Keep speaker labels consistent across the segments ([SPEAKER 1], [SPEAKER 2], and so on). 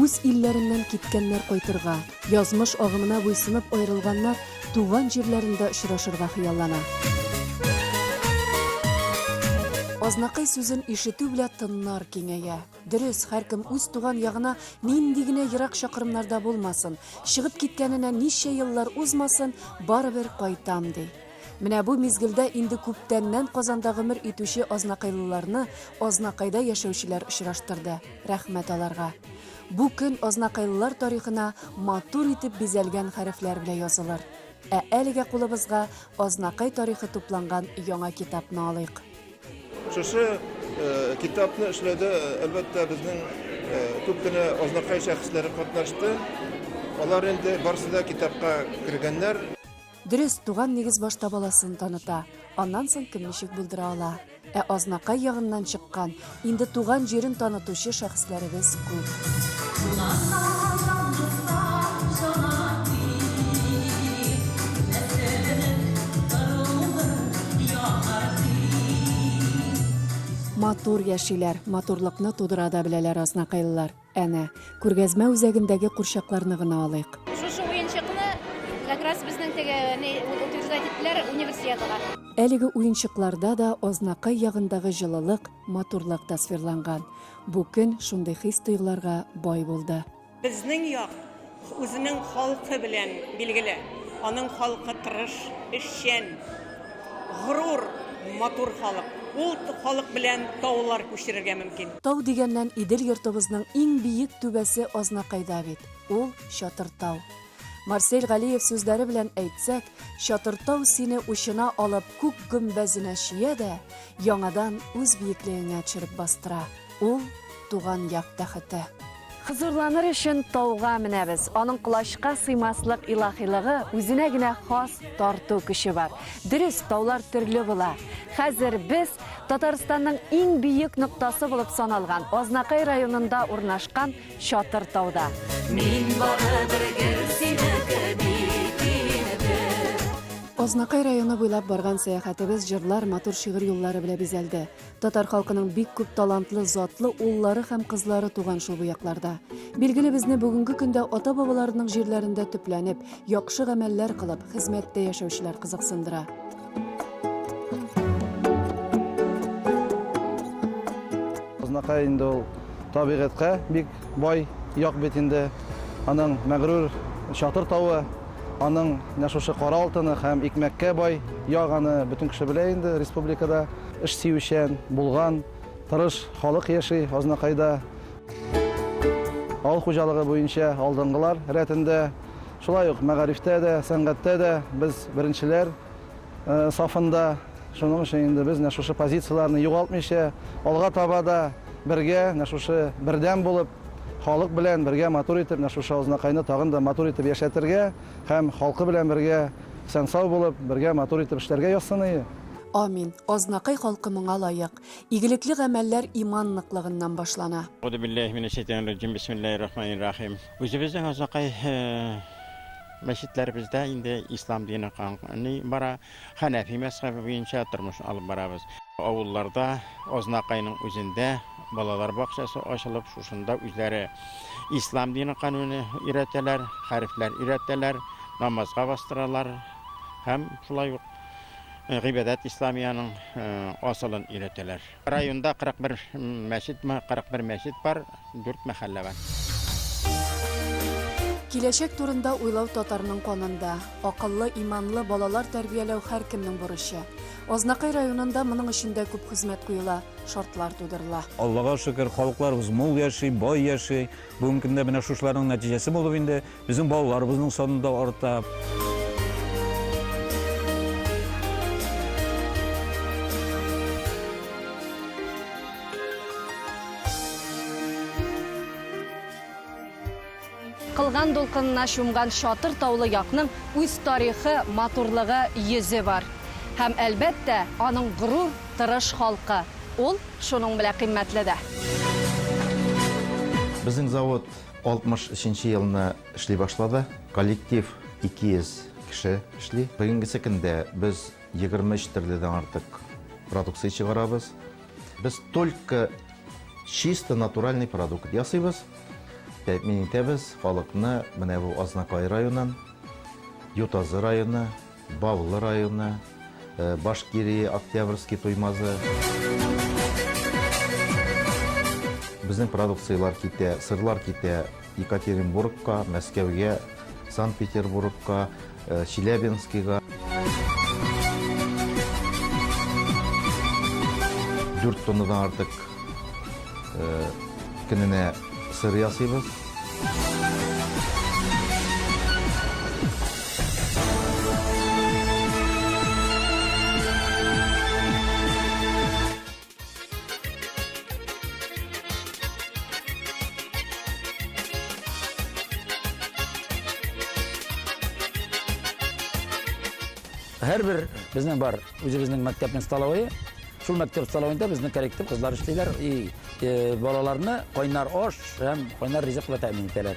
[SPEAKER 1] Үз илләреннән киткәннәр кайтырга, язмыш агымына буйсынып аерылганнар туган җирләрендә очрашырга хыяллана. Азнакай сүзен ишетү белә тыннар киңәя. Дөрес, һәркем үз туган ягына нинди генә ерак чакрымнарда булмасын, чыгып киткәненә ничә еллар узмасын, барыбер кайтам, ди. Менә бу мизгелдә инде күптәннән Казанда гомер итүче азнакайлыларны Азнакайда яшәүчеләр очраштырды. Рәхмәт аларга. Бу көн азнакайлылар тарихына матур итеп бизәлгән хәрефләр белән язылыр. Ә әлегә кулыбызга Азнакай тарихы тупланган яңа китапны алыйк.
[SPEAKER 2] Шушы китапны эшләүдә, әлбәттә, безнең күп кенә Азнакай шәхесләре катнашты. Алар инде барысы да китапка кергәннәр.
[SPEAKER 1] Дөрес, туган нигез башта баласын таныта, аннан соң кем ничек булдыра ала. Ә Азнакай ягыннан чыккан, инде туган җирен танытучы шәхесләребез күп. Матур яшиләр, матурлыкны тудыра да беләләр азнакайлылар. Әнә, күргәзмә үзәгендәге курчакларны гына алыйк.
[SPEAKER 3] Шушы уенчыкны как раз безнең теге ни утверждать иттеләр универсиадага.
[SPEAKER 1] Әлеге уенчыкларда да Азнакай ягындагы җылылык, матурлык тасвирланган. Бу көн шундый хис-тойгыларга бай булды.
[SPEAKER 4] Безнең як үзенең халкы белән билгеле. Аның халкы тырыш, эшчән, горур, матур халык. Ул халык белән таулар күчерергә мөмкин.
[SPEAKER 1] Тау дигәннән, Идел йортыбызның иң биек түбәсе Азнакайда бит. Ул, Чатыр тау. Марсель Галиев сүзләре белән әйтсәк, Чатыр тау сине учына алып күк гөмбәзенә чөя дә, яңадан үз биеклегеңә төшереп бастыра. Ул, туган як тәхете. Хозурланыр өчен тауга менәбез. Аның колачка сыймаслык илаһилыгы, үзенә генә хас тарту көче бар. Дөрес, таулар төрле була. Хәзер без Татарстанның иң биек ноктасы булып саналган Азнакай районында урнашкан Чатыр тауда. Мин барыбер гел синеке бит инде. Азнакай районы буйлап барган сәяхәтебез җырлар, матур шигырь юллары белән бизәлде. Татар халкының бик күп талантлы, затлы уллары һәм кызлары туган шул бу якларда. Билгеле, безне бүгенге көндә ата-бабаларының җирләрендә төпләнеп, яхшы гамәлләр кылып, хезмәттә яшәүчеләр кызыксындыра.
[SPEAKER 5] Азнакай инде ул табигатькә бик бай як бит инде. Аның мәгърур Чатыр тавы, аның менә шушы кара алтыны һәм икмәккә бай як, аны бөтен кеше белә инде республикада. Эш сөючән, булган, тырыш халык яши Азнакайда. Авыл хуҗалыгы буенча алдынгылар рәтендә. Шулай ук мәгарифтә дә, сәнгатьтә дә без беренчеләр сафында. Шуның өчен инде без менә шушы позицияләрне югалтмыйча, алга таба да бергә, менә шушы бердәм булып, халык белән бергә матур итеп, менә шушы Азнакайны тагын да матур итеп яшәтергә һәм халкы белән бергә исән-сау булып, бергә матур итеп эшләргә язсын ие.
[SPEAKER 1] Амин. Азнакай халкы моңа лаек. Игелекле гамәлләр иман ныклыгыннан башлана.
[SPEAKER 6] Әгъузу билләһи минәш-шәйтанир-раҗим, бисмиллаһир-рахманир-рахим. Үзебезнең Азнакай мәчетләребездә инде ислам дине кануны бара, хәнәфи мәзһәбе буенча тормыш алып барабыз. Авылларда, Азнакайның үзендә балалар бакчасы ачылып, шушында үзләре ислам дине кануны өйрәтәләр, хәрефләр өйрәтәләр, намазга бастыралар һәм шулай ук Гыйбадәт исламиянең асылын өйрәтәләр. Районда 41 мәчет, 41 мәчет бар, 4 мәхәллә бар.
[SPEAKER 1] Киләчәк турында уйлау татарның канында. Акыллы, иманлы балалар тәрбияләү һәркемнең бурычы. Азнакай районында моның өчен дә күп хезмәт куела, шартлар тудырыла.
[SPEAKER 7] Аллага шөкер, халыкларыбыз мул яши, бай яши. Бүгенге көндә менә шушыларның нәтиҗәсе булып инде Безнең балаларыбызның саны да арта.
[SPEAKER 1] Кылган дулкынына чумган чатыр таулы якның үз тарихы, матурлыгы, йөзе бар. Һәм, әлбәттә, аның горур, тырыш халкы. Ул шуның белән кыйммәтле дә.
[SPEAKER 8] Безнең завод 63 нче елны эшли башлады. Коллектив 200 кеше эшли. Бүгенгесе көндә без 23 төрледән артык продукция чыгарабыз. Без только чисто натуральный продукт ясыйбыз. тәэмин итәбез халыкны менә бу Азнакай районын, Ютазы районы, Баулы районы, Башкирия, Октябрьский, Туймазы. Безнең продукцияләр китә, сырлар китә Екатеринбургка, Мәскәүгә, Санкт-Петербургка, Челябинскига. 4 тоннадан артык көненә сыр ясыйбыз.
[SPEAKER 9] Һәрбер безнең бар үзебезнең мәктәпнең столовые. Шул мәктәп столовыенда безнең коллектив кызлар эшлиләр и э, балаларны кайнар аш һәм кайнар ризык белән тәэмин итәләр.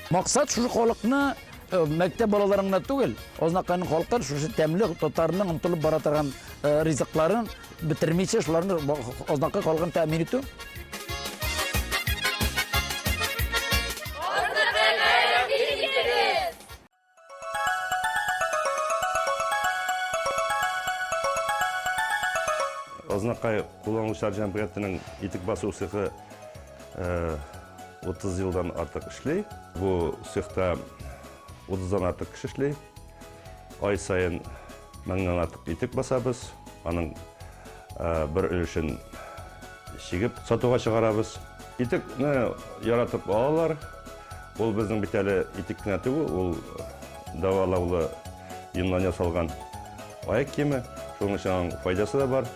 [SPEAKER 9] Максат шушы халыкны э, мәктәп балаларын гына түгел, Азнакайның халкын шушы тәмле татарның омтылып бара торган э, ризыкларын бетермичә шуларны Азнакай халкын тәэмин итү.
[SPEAKER 10] Азнакай кулланучылар җәмгыятенең итек басу цехы 30 елдан артык эшли. Бу цехта 30-дан артык кеше эшли. Ай саен меңнән артык итек басабыз. Аның бер өлешен чигеп сатуга чыгарабыз. Итекне яратып алалар. Ул безнең бит әле итек кенә түгел, ул дәвалаулы йоннан ясалган аяк киеме. Шуның өчен аның файдасы да бар.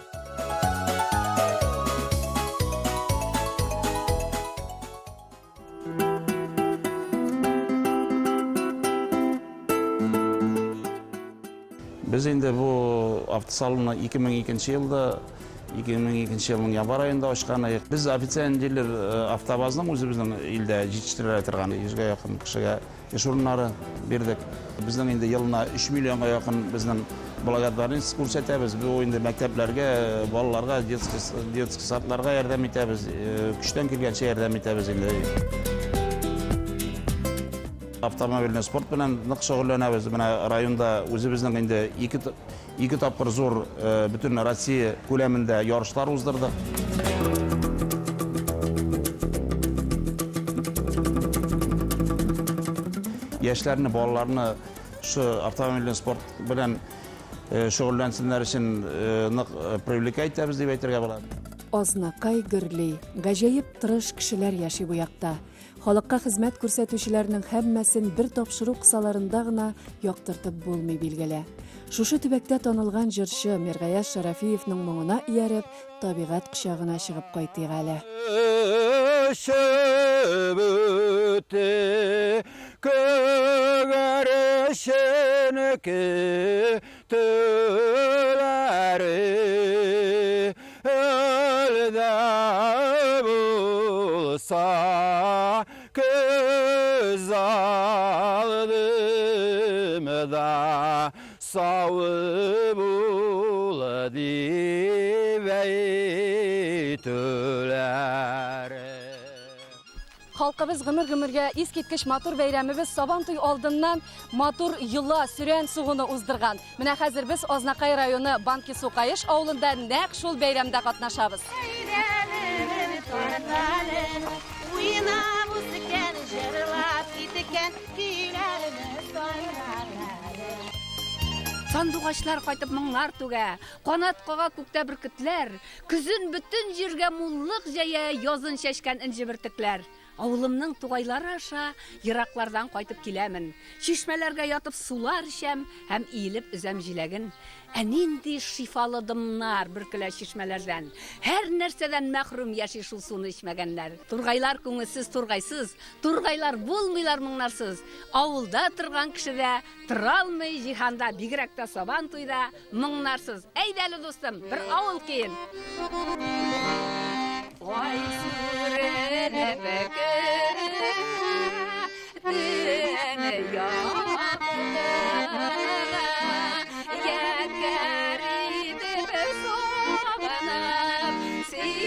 [SPEAKER 11] Без инде бу автосалонны 2002 елда, 2002 елның январь аенда ачкан идек. Без официаль дилер э, автобазның үзебезнең илдә җитештерелә торган 100гә якын кешегә эш урыннары бирдек. Безнең инде елына 3 миллионга якын безнең благодарность күрсәтәбез. Бу инде мәктәпләргә, балаларга, детский, детский садларга ярдәм итәбез. Э, көчтән килгәнчә ярдәм итәбез инде. Автомобильный спорт белән нык шөгыльләнәбез. Менә районда үзебезнең инде ике, ике тапкыр зур э, бөтен Россия күләмендә ярышлар уздырдык. Яшьләрне, балаларны шу автомобильный спорт белән э, шөгыльләнсеннәр өчен э, нык привлекать итәбез дип әйтергә була.
[SPEAKER 1] Азнакай гөрли, гаҗәеп тырыш кешеләр яши бу якта. Халыкка хезмәт күрсәтүчеләрнең һәммәсен бер тапшыру кысаларында гына яктыртып булмый, билгеле. Шушы төбәктә танылган җырчы Миргаяз Шәрәфиевның моңына ияреп, табигать кочагына чыгып кайтыйк әле.
[SPEAKER 12] Очып үтте күгәрчен көтүләре. Әлдә булса күз алдымда сау бул дип әйтүләре.
[SPEAKER 1] Халкыбыз гомер-гомергә искиткеч матур бәйрәмебез Сабантуй алдыннан матур йола, сөрән сугуны уздырган. Менә хәзер без Азнакай районы Банки Сукаеш авылында нәкъ шул бәйрәмдә катнашабыз.
[SPEAKER 13] Уйнап үскән, җырлап киткән көйләрне сайрар әле.
[SPEAKER 14] Сандугачлар кайтып моңнар түгә, канат кага күктә бөркетләр, Көзен бөтен җиргә муллык җәя язын чәчкән энҗе бөртекләр. Авылымның тугайлары аша ераклардан кайтып киләмен. Чишмәләргә ятып сулар эчәм һәм иелеп өзәм җиләген. Ә нинди шифалы дымнар бөркелә чишмәләрдән. Һәр нәрсәдән мәхрүм яши шул суны эчмәгәннәр. Тургайлар күңелсез тургайсыз, тургайлар булмыйлар моңнарсыз. Авылда торган кеше дә тора алмый җиһанда, бигрәк тә Сабан туйда Моңнарсыз. Әйдә әле, дустым, бер авыл көен. Ай сүрелеп керә, төн яктыга, ядкәр итеп сагынып, сине.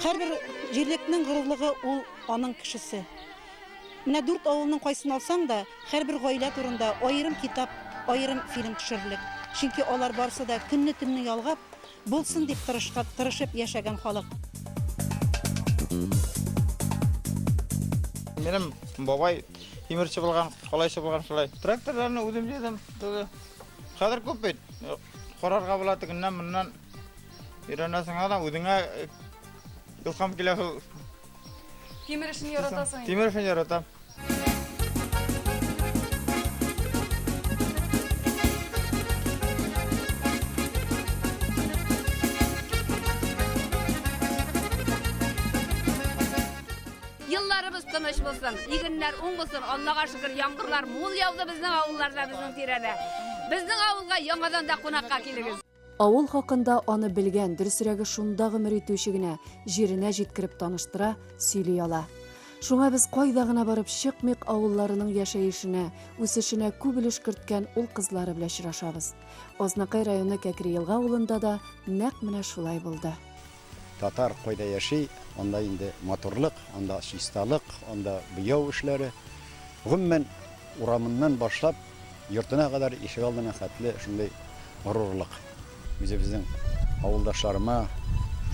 [SPEAKER 15] Һәрбер җирлекнең горурлыгы ул аның кешесе. Менә дүрт авылның кайсын алсаң да, һәрбер гаилә турында аерым китап, аерым фильм төшерерлек. Чөнки алар барысы да көнне-төнне ялгап, булсын дип тырышкан, тырышып яшәгән халык.
[SPEAKER 16] Минем бабай тимерче булган, калайчы булган шулай. Тракторларны үзем җыйдым. Хәзер күп бит. Карарга була тегеннән, моннан. Өйрәнәсең ана, үзеңә илһам килә шул.
[SPEAKER 17] Тимер эшен яратасың инде.
[SPEAKER 16] Тимер эшен яратам.
[SPEAKER 14] Елларыбыз тыныч булсын, игеннәр уң булсын, Аллага шөкер, яңгырлар мул яуды безнең авылларда, безнең тирәдә. Безнең авылга яңадан да кунакка килегез.
[SPEAKER 1] Авыл хакында аны белгән, дөресрәге шунда гомер итүче генә җиренә җиткереп таныштыра, сөйли ала. Шуңа без кайда гына барып чыкмыйк, авылларының яшәешенә, үсешенә күп өлеш керткән ул-кызлары белән очрашабыз. Азнакай районы Кәкре Елга авылында да нәкъ менә шулай булды.
[SPEAKER 18] Татар кайда яши, анда инде матурлык, анда чисталык, анда буяу эшләре. Гомумән, урамыннан башлап, йортына кадәр, ишегалдына хәтле шундый горурлык. Үзебезнең авылдашларыма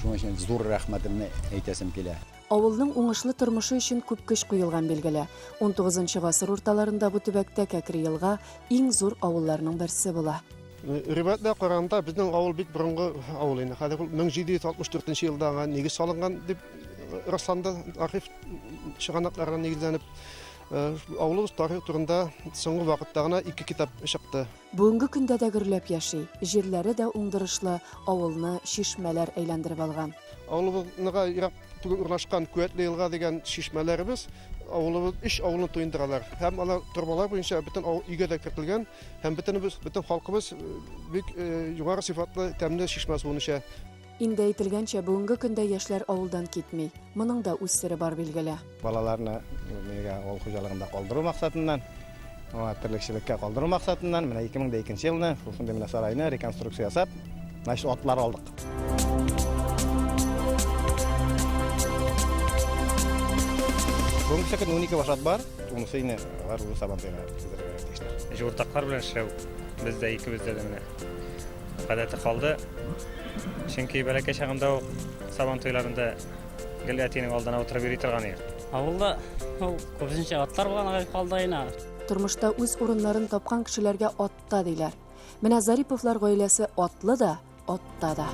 [SPEAKER 18] шуның өчен зур рәхмәтемне әйтәсем килә.
[SPEAKER 1] Авылның уңышлы тормышы өчен күп көч куелган, билгеле. Унтугызынчы гасыр урталарында бу төбәктә Кәкре Елга иң зур авылларның берсе була.
[SPEAKER 19] Риваятьләргә караганда, безнең авыл бик борынгы авыл инде. Хәзер ул 1764 нче елда аңа нигез салынган дип расланды архив чыганакларына нигезләнеп. Авылыбыз тарихы турында соңгы вакытта гына ике китап чыкты.
[SPEAKER 1] Бүгенге көндә дә гөрләп яши, җирләре дә уңдырышлы, авылны чишмәләр әйләндереп алган.
[SPEAKER 19] Авылыбызга ерак түгел урнашкан Куәтле елга дигән чишмәләребез авылыбыз өч авылны туендыралар. Һәм алар торбалар буенча бөтен авыл өйгә дә кертелгән. Һәм бөтенебез, бөтен халкыбыз бик югары сыйфатлы тәмле чишмә суын эчә.
[SPEAKER 1] Инде әйтелгәнчә, бүгенге көндә яшьләр авылдан китми. Моның да үз сере бар, билгеле.
[SPEAKER 20] Балаларны нигә авыл хуҗалыгында калдыру максатыннан, терлекчелеккә калдыру максатыннан, менә 2002 елны шушындый менә сарайны реконструкция ясап, значит, атлар алдык. Бүгенге көндә 12 баш ат бар, унысы инде алар уже Сабантуйга әзерләнергә тиешләр.
[SPEAKER 21] Эш уртаклар белән эшләү бездә икебездә дә менә гадәте калды. Чөнки бәләкәй чагында ук Сабан туйларында гел әтинең алдына утырып йөри торган идек.
[SPEAKER 22] Авылда ул күбесенчә атлар булган калды инде.
[SPEAKER 1] Тормышта үз урыннарын тапкан кешеләргә атта диләр. Менә Зариповлар гаиләсе атлы да, атта да.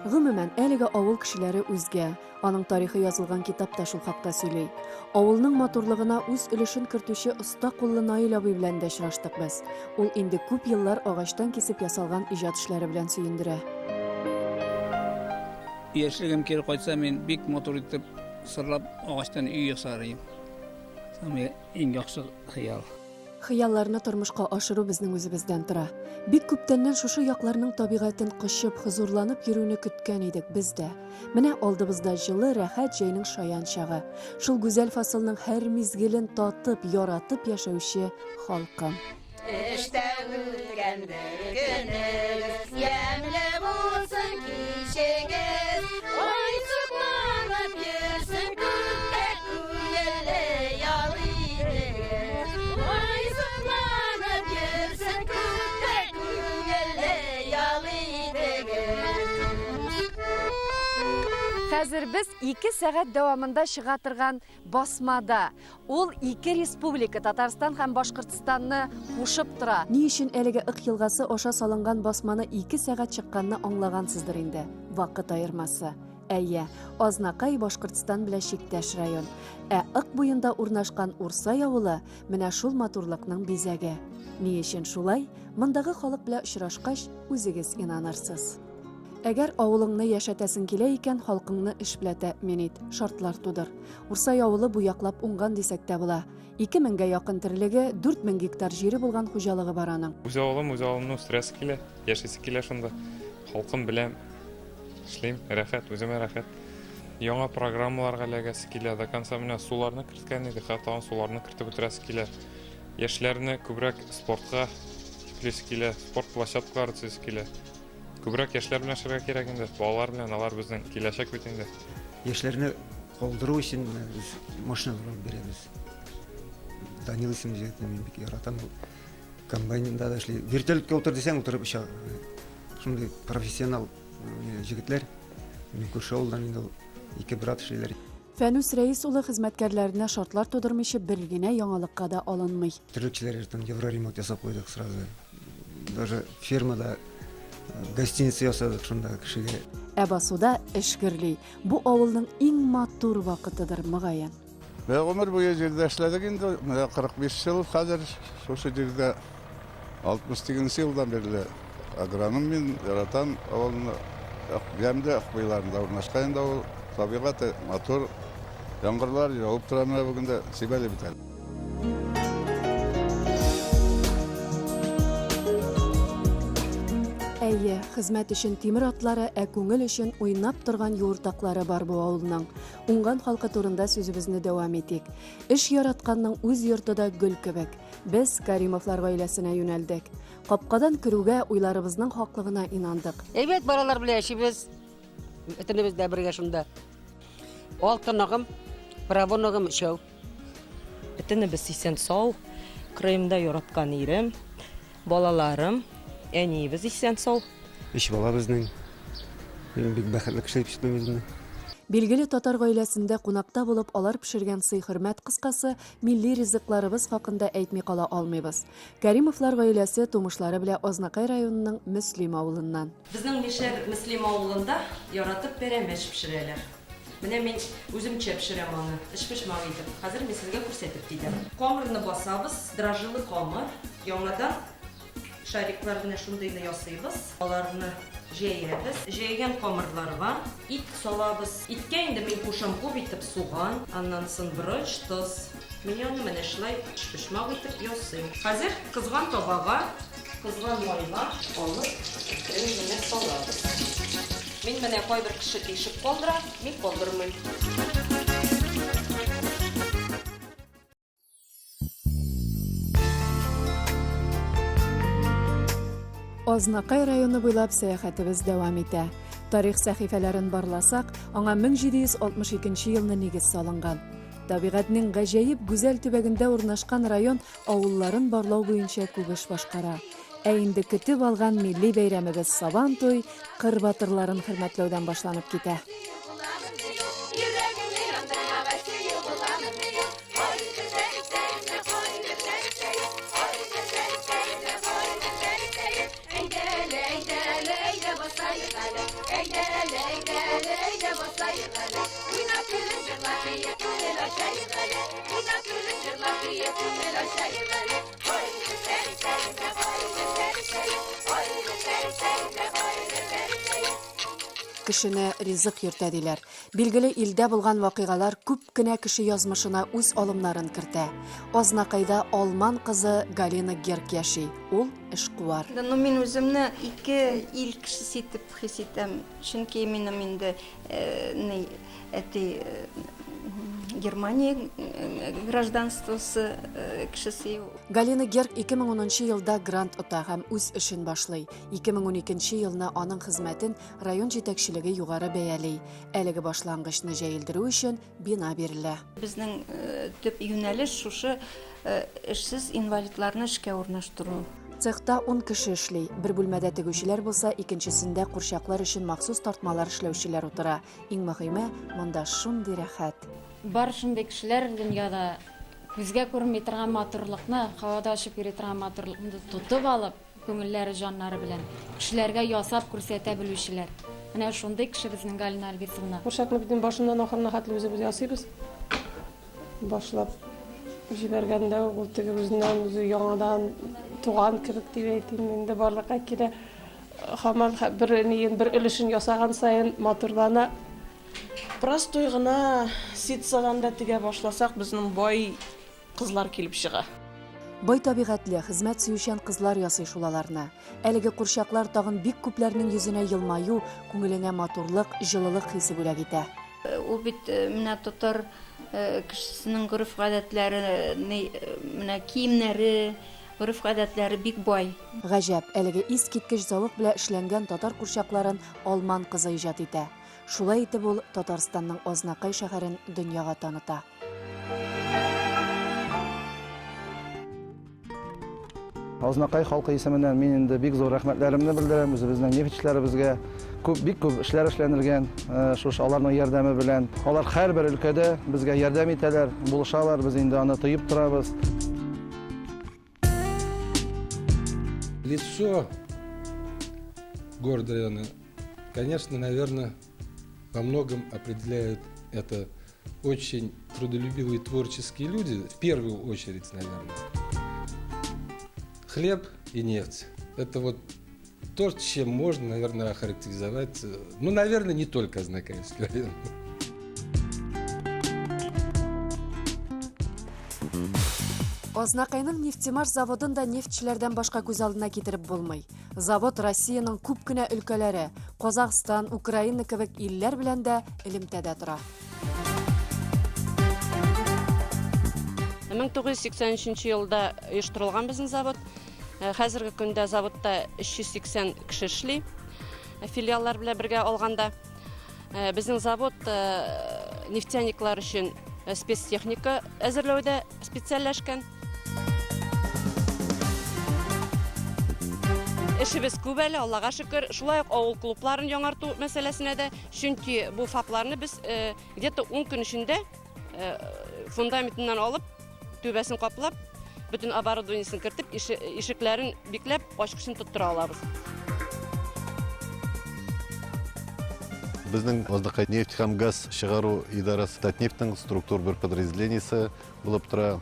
[SPEAKER 1] Гомумән, әлеге авыл кешеләре үзгә. Аның тарихы язылган китап та шул хакта сөйли. Авылның матурлыгына үз өлешен кертүче оста куллы Наил абый белән дә очраштык без. Ул инде күп еллар агачтан кисеп ясалган иҗат эшләре белән сөендерә.
[SPEAKER 23] Яшьлегем кире кайтса, мин бик матур итеп сырлап агачтан өй ясар идем. Самый иң яхшы хыял.
[SPEAKER 1] Хыялларны тормышка ашыру безнең үзебездән тора. Бик күптәннән шушы якларның табигатен кочып, хозурланып йөрүне көткән идек без дә. Менә алдыбызда җылы, рәхәт җәйнең шаян чагы. Шул гүзәл фасылның һәр мизгелен татып, яратып яшәүче халкым.
[SPEAKER 13] Эштә үткән бер көнегез, Ямьле булсын кичегез. Ай сокланып йөрсен күктә, Күңелле ял итегез. Ай сокланып йөрсен күктә, Күңелле ял итегез.
[SPEAKER 1] Хәзер без ике сәгать дәвамында чыга торган Басмада. Ул ике республика, Татарстан һәм Башкортстанны кушып тора. Ни өчен әлеге Ык елгасы аша салынган басманы ике сәгать чыкканны аңлагансыздыр инде. Вакыт аермасы. Әйе, Азнакай Башкортстан белән чиктәш район. Ә Ык буенда урнашкан Урсай авылы менә шул матурлыкның бизәге. Ни өчен шулай, мондагы халык белән очрашкач, үзегез инанырсыз. Әгәр авылыңны яшәтәсең килә икән, халкыңны эш белән тәэмин ит, шартлар тудыр. Урсай авылы бу яклап уңган дисәк тә була. Ике меңгә якын терлеге, 4000 гектар җире булган хуҗалыгы бар аның.
[SPEAKER 24] Үз авылым, үз авылымны үстерәсе килә, яшисе килә шунда. Халкым беләм, эшлим, рәхәт, үземә рәхәт. Яңа программаларга эләгәсе килә, до конца менә суларны керткән идек, хәзер тагын суларны кертеп бетерәсе килә. Яшьләрне күбрәк спортка йөклисе килә, спорт площадкалары төзисе килә. Күбрәк яшьләр белән эшләргә кирәк инде, балалар белән, алар безнең киләчәк бит инде.
[SPEAKER 2] Яшьләрне калдыру өчен менә без машиналар алып бирәбез. Данил исемле җегетне мин бик яратам. Ул комбайнда да эшли. Вертолетка утыр дисәң, утырып оча. Шундый профессионал җегетләр. Минем күрше авылдан инде ул ике брат эшлиләр.
[SPEAKER 1] Фәнүс Рәис улы хезмәткәрләренә шартлар тудырмыйча бер генә яңалыкка да алынмый.
[SPEAKER 2] Терлекчеләр йортын евроремонт ясап куйдык сразу. Даже фермада гостиница ясадык шунда кешегә.
[SPEAKER 1] Ә басуда эш гөрли. Бу авылның иң матур вакытыдыр, мөгаен.
[SPEAKER 3] Менә гомер буе җирдә эшләдек инде. Менә 45 ел хәзер шушы җирдә 68 елдан бирле агроном мин, яратам авылны. Ямьле Акбуйларында урнашкан инде авыл. Табигате матур. Яңгырлар явып тора менә бүген дә сибәли бит әле.
[SPEAKER 1] Әйе, хезмәт өчен тимер атлары, ә күңел өчен уйнап торган юыртаклары бар бу авылның. Уңган халкы турында сүзебезне дәвам итик. Эш яратканның үз йорты да гөл кебек. Без Каримовлар гаиләсенә юнәлдек. Капкадан керүгә уйларыбызның хаклыгына инандык.
[SPEAKER 4] Әйбәт балалар белән яшибез. Бөтенебез дә бергә шунда. Алты оныгым, правоногым өчәү.
[SPEAKER 5] Бөтенебез исән-сау. Крымда яраткан ирем, балаларым, әниебез исән-сау.
[SPEAKER 2] Өч бала безнең. Мин бик бәхетле кеше дип исәплим үземне.
[SPEAKER 1] Билгеле татар гаиләсендә кунакта булып, алар пешергән сый-хөрмәт, кыскасы, милли ризыкларыбыз хакында әйтми кала алмыйбыз. Кәримовлар гаиләсе тумышлары белә Азнакай районының Мөслим авылыннан.
[SPEAKER 5] Безнең Мишәр Мөслим авылында яратып пәрәмәч пешерәләр. Менә мин үземчә пешерәм аны, өчпочмак итеп. Хәзер мин сезгә күрсәтеп китәм. Камырны басабыз, дрожжелы камыр. Яңадан шариклар менә шундыйны ясыйбыз. Аларны җәябез. Җәйгән камырларга ит салабыз. Иткә инде мин кушам күп итеп суган, аннан соң борыч, тоз. Мин аны менә шулай өчпочмак итеп ясыйм. Хәзер кызган табага Кызган майга алып, әкрен генә салабыз. Мин менә кайбер кеше тишеп калдыра, мин калдырмыйм.
[SPEAKER 1] Азнакай районы буйлап сәяхәтебез дәвам итә. Тарих сәхифәләрен барласак, аңа 1762 елны нигез салынган. Табигатьнең гаҗәеп гүзәл төбәгендә урнашкан район авылларын барлау буенча күп эш башкара. Ә инде көтеп алган милли бәйрәмебез Сабантуй кыр батырларын хөрмәтләүдән башланып китә. Кешене ризык йөртә диләр. Билгеле, илдә булган вакыйгалар күп кенә кеше язмышына үз алымнарын кертә. Азнакайда алман кызы Галина Герк яши. Ул эшкуар.
[SPEAKER 25] Ну, мин үземне ике ил кешесе итеп хис итәм. Чөнки минем инде э, ни, Әти Германия гражданствосы кешесе.
[SPEAKER 1] Галина Герк 2010 елда грант ота һәм үз эшен башлый. 2012 елны аның хезмәтен район җитәкчелеге югары бәяли. Әлеге башлангычны җәелдерү өчен бина бирелә.
[SPEAKER 25] Безнең төп юнәлеш шушы эшсез инвалидларны эшкә урнаштыру.
[SPEAKER 1] Цехта ун кеше эшли. Бер бүлмәдә тегүчеләр булса, икенчесендә курчаклар өчен махсус тартмалар эшләүчеләр утыра. Иң мөһиме, монда шундый рәхәт.
[SPEAKER 26] Бар шундый кешеләр дөньяда, күзгә күренми торган матурлыкны, һавада очып йөри торган матурлыкны тотып алып, күңелләре, җаннары белән кешеләргә ясап күрсәтә белүчеләр. Менә шундый кеше безнең Галина Альбисовна.
[SPEAKER 27] Курчакны бит инде башыннан ахырына хәтле үзебез ясыйбыз. Башлап җибәргәндә үк ул теге үзеннән-үзе яңадан туган кебек дип әйтим инде барлыкка килә. Һаман бер ниен, бер өлешен ясаган саен матурлана.
[SPEAKER 28] Простой гына ситсадан да тегә башласак, безнең бай кызлар килеп чыга.
[SPEAKER 1] Бай табигатьле, хезмәт сөючән кызлар ясый шул аларны. Әлеге курчаклар тагын бик күпләрнең йөзенә елмаю, күңеленә матурлык, җылылык хисе бүләк итә.
[SPEAKER 25] Ул бит менә татар кешесенең гореф-гадәтләре, менә киемнәре. Гореф-гадәтләре бик бай.
[SPEAKER 1] Гаҗәп, әлеге искиткеч зәвык белән эшләнгән татар курчакларын алман кызы иҗат итә. Шулай итеп ул Татарстанның Азнакай шәһәрен дөньяга таныта.
[SPEAKER 6] Азнакай халкы исеменнән мин инде бик зур рәхмәтләремне белдерәм үзебезнең нефтьчеләребезгә. Күп, бик күп эшләр эшләнелгән, э, шушы аларның ярдәме белән. Алар һәрбер өлкәдә безгә ярдәм итәләр, булышалар, без инде аны тоеп торабыз.
[SPEAKER 7] Лицо города района, конечно, наверное, во многом определяет это очень трудолюбивые творческие люди, в первую очередь, наверное. Хлеб и нефть – это вот то, чем можно, наверное, охарактеризовать, э, ну, наверное, не только Азнакаевский район.
[SPEAKER 1] Азнакайның Нефтемаш заводын да нефтьчеләрдән башка күз алдына китереп булмый. Завод Россиянең күп кенә өлкәләре, Казахстан, Украина кебек илләр белән дә элемтәдә тора.
[SPEAKER 5] 1983 елда оештырылган безнең завод. Э, хәзерге көндә заводта 380 кеше эшли. Э, филиаллар белән бергә алганда. Э, безнең завод нефтяниклар өчен спецтехника әзерләүдә специальләшкән. Эшебез күп әле, Аллага шөкер. Шулай ук авыл клубларын яңарту мәсьәләсенә дә, чөнки бу ФАПларны без где-то 10 көн эчендә фундаментыннан алып, түбәсен каплап, бөтен оборудованиесен кертеп, ишекләрен бикләп, ачкычын тоттыра алабыз.
[SPEAKER 8] Безнең Азнакай нефть һәм газ чыгару идарәсе Татнефтьнең структур бер подразделениесе булып тора.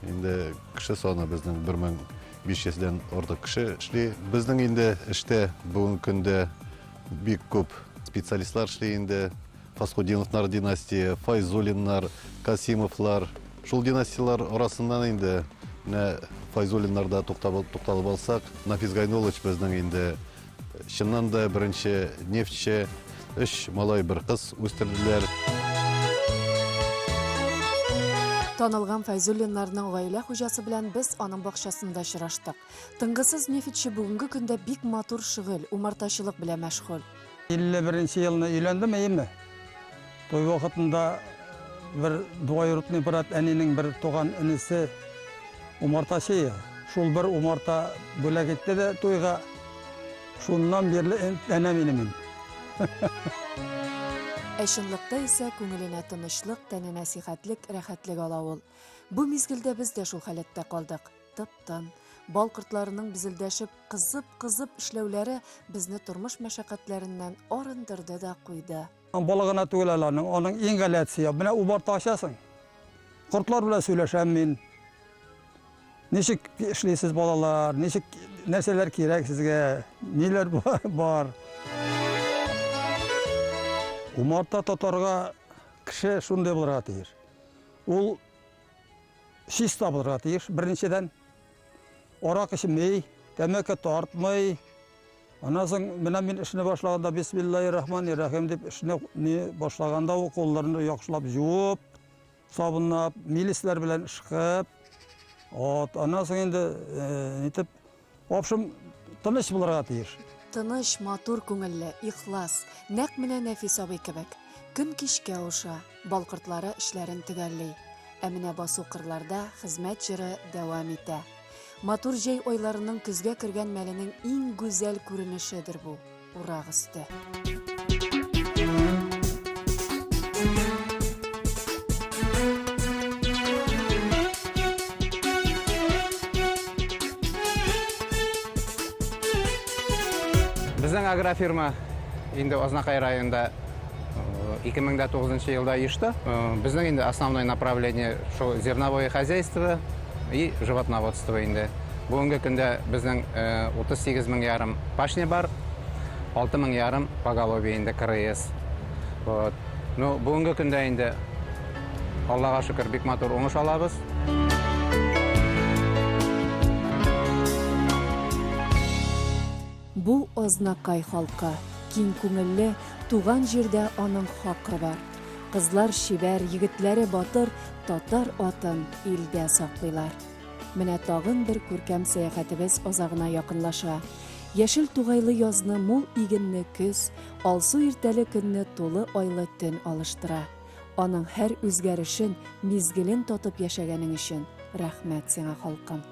[SPEAKER 8] Инде кеше саны безнең 1500 дән артык кеше эшли. Безнең инде эштә бүгенге көндә бик күп специалистлар эшли инде. Фасхутдиновлар династия, Файзуллиннар, Касимовлар. Шул династияләр арасыннан инде менә Файзуллиннарда тукталып алсак, Нафис Гайнуллович безнең инде чыннан да беренче нефтьче, өч малай, бер кыз үстерделәр.
[SPEAKER 1] Танылган Фәйзуллиннарның гаилә хуҗасы белән без аның бакчасында очраштык. Тынгысыз нефтьче бүгенге көндә бик матур шөгыль, умартачылык белән мәшгуль.
[SPEAKER 9] 51 елны өйләндем, әйеме? Туй вакытында бер двоюродный брат әнинең бер туган энесе умартачы. Шул бер умарта бүләк итте дә туйга. Шуннан бирле әнә минем мин.
[SPEAKER 1] Ә чынлыкта исә күңеленә тынычлык, тәненә сихәтлек, рәхәтлек ала ул. Бу мизгелдә без дә шул халәттә калдык. Тып-тын. Бал кортларының безелдәшеп, кызып-кызып эшләүләре безне тормыш мәшәкатьләреннән арындырды да куйды.
[SPEAKER 9] Бала гына түгел әле аның, аның иң галәтесе. Менә умарта ачасың. Кортлар белән сөйләшәм мин. Ничек эшлисез, балалар? Ничек нәрсәләр кирәк сезгә? Ниләр бар? Умарта тотарга кеше шундый булырга тиеш. Ул чиста булырга тиеш, беренчедән. Арак эчми, тәмәке тартмый. Аннан соң менә мин эшне башлаганда бисмиллаһир-рахманир-рахим дип эшне не башлаганда ук кулларны яхшылап жуып, сабынлап, милисләр белән ышкып, вот, аннан соң инде э, нитеп, в общем, тыныч булырга тиеш.
[SPEAKER 1] Тыныч, матур күңелле, ихлас, нәкъ менә Нәфис абый кебек. Көн кичкә авыша. Бал кортлары эшләрен төгәлли. Ә менә басу-кырларда хезмәт җыры дәвам итә. Матур җәй айларының көзгә кергән мәленең иң гүзәл күренешедер бу, урак өсте.
[SPEAKER 20] Безнең агрофирма инде Азнакай районында 2009 елда оешты. Безнең инде основной направление шул зерновое хозяйство и животноводство инде. Бүгенге көндә безнең 38 мең ярым пашня бар, 6 мең ярым поголовье инде КРС. Вот. Ну, бүгенге көндә инде Аллага шөкер, бик матур уңыш алабыз.
[SPEAKER 1] Бу Азнакай халкы, киң күңелле, туган җирдә аның хакы бар. Кызлар чибәр, егетләре батыр, татар атын илдә саклыйлар. Менә тагын бер күркәм сәяхәтебез азагына якынлаша. Яшел тугайлы язны мул игенне көз, алсу иртәле көнне тулы айлы төн алыштыра. Аның һәр үзгәрешен, мизгелен татып яшәгәнең өчен рәхмәт сиңа, халкым!